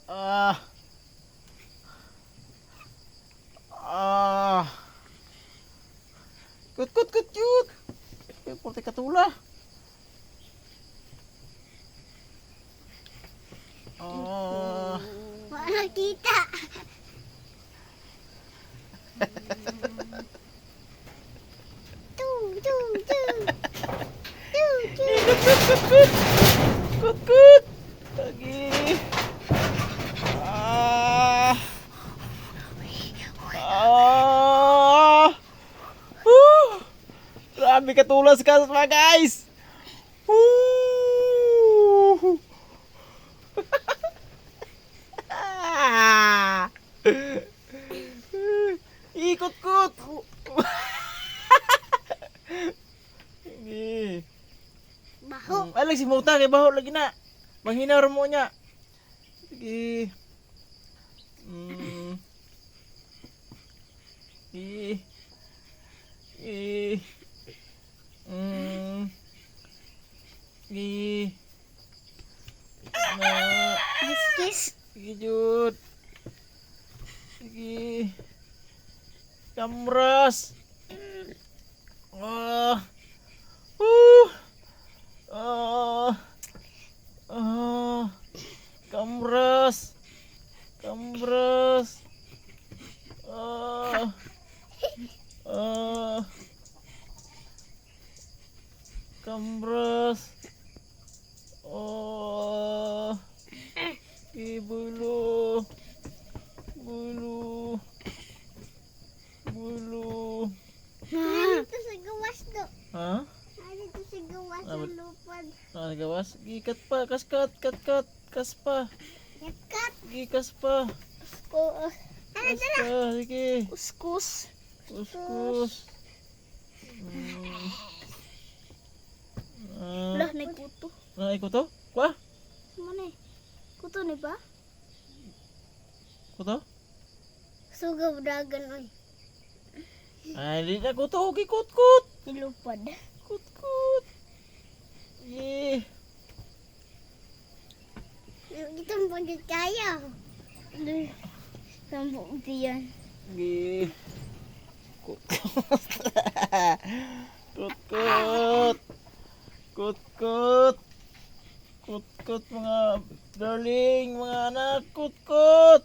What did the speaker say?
Ah. Ah. Kut kut kut kut. Porte katula. Ah. Wala kita. Tu tu tu. Tu tu. Kut kut kut kut. Kut kut. Lagi. Ah. Ah. Woo. Grabe katulas ka mga guys. Woo. Ikot kut. Hindi. Baho. Ay, lagi si Mota kay baho lagi na. Manghinaw ra mo niya. Sige. Mm. Sige. Sige. Mm. Sige. Na. Kiss. Sige, Jud. Sige. Kamras. Ah. Uh. Ah. Ah. Kamras. Kamras. Ah. Ah. Kamras. Oh. Ibulo. Bulo. Bulo. Dito sa gawas do. Ha? Dito sa gawas Ah, sa lupad. Ah, nagawas? Gikat pa, kaskat, kat, kat, kas pa. Yakat. Gikas pa. Ko. Ano Kas pa, sige. Kuskus. Kuskus. Mm. Ah, Lah, nagkuto. na ikuto? Kwa? Mana eh? Kuto ni ba? Kuto? Sugaw dagan oy. Ay, di na kuto. Okay, kut, kut. Nilupad. Kut, kut. Yeah. Itong pagkit kaya. Sampung piyan. Sige. Kut, kut. Kut, kut. Kut, kut. Kut, kut, mga darling, mga anak. Kut, kut.